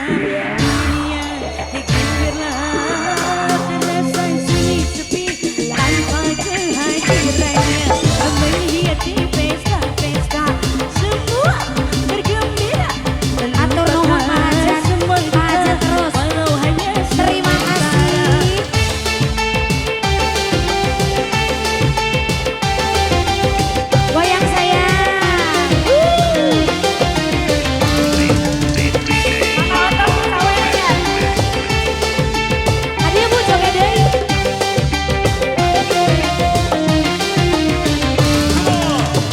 Dunia gemerlap, terasa sunyi sepi tanpa kehadirannya. Melihat di pesta-pesta semua bergembira. Atur nuhun, Pak Hajat. Semua Pak Hajat terus. walau hanya Terima sementara. Kasih. Goyang, sayang. Mama Otong sawernya. Tadi Bu joget deui.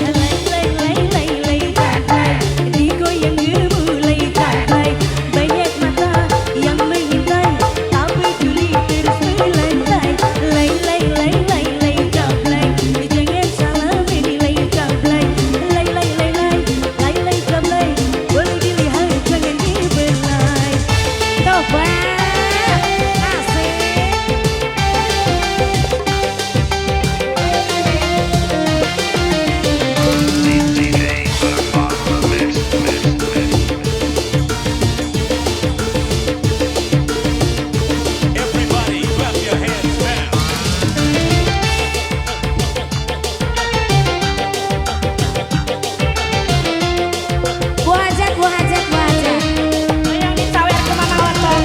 Lay lay lay lay lay lay, digoyang gemulai lay. Banyak mata yang mengintai, tak peduli terus melantai. Lay lay lay lay lay lay, jangan salah menilai lay. Lay lay lay lay lay lay lay, boleh dilihat jangan dibelai. Coba. Asik. DJ Irfan Mix, Mix, Mix. Everybody clap your hands now. Bu Hajat, Bu Hajat, Bu Hajat. Goyangin sawer ke Mama Otong.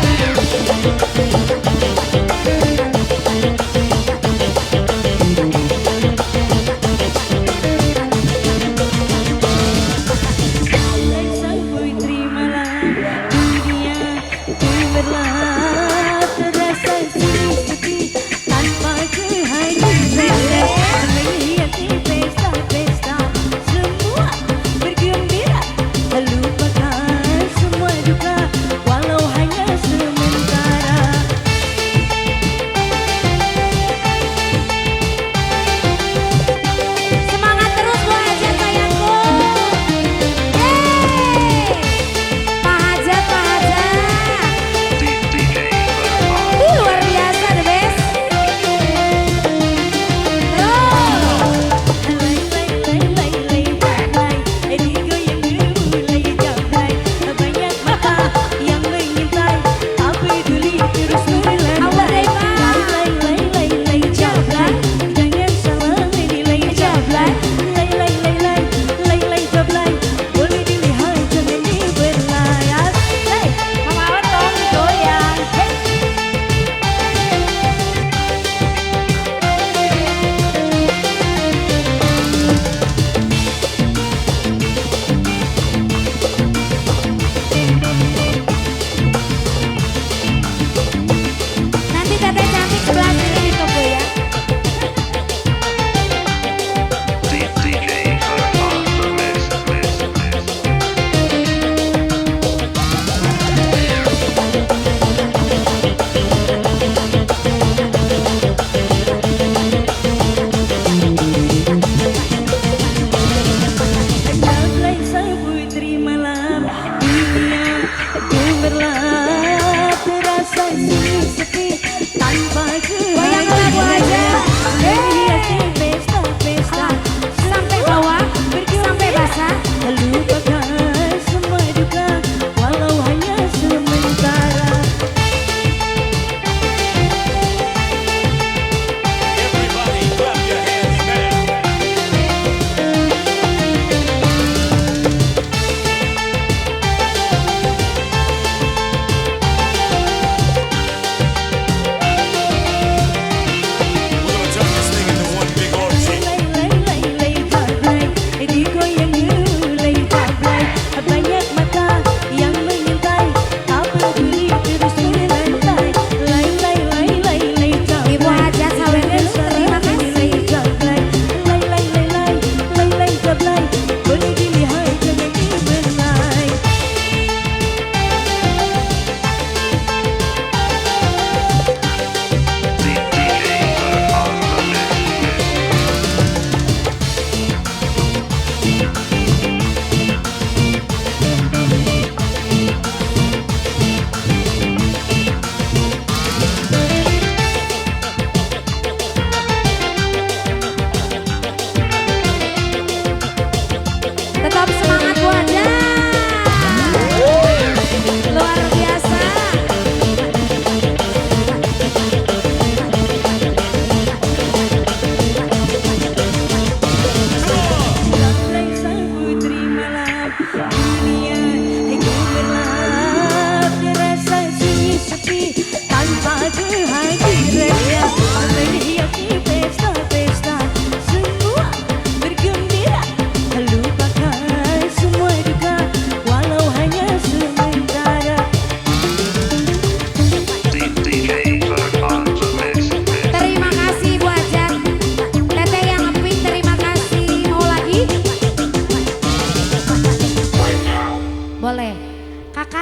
Sang putri malam, dunia gemerlap.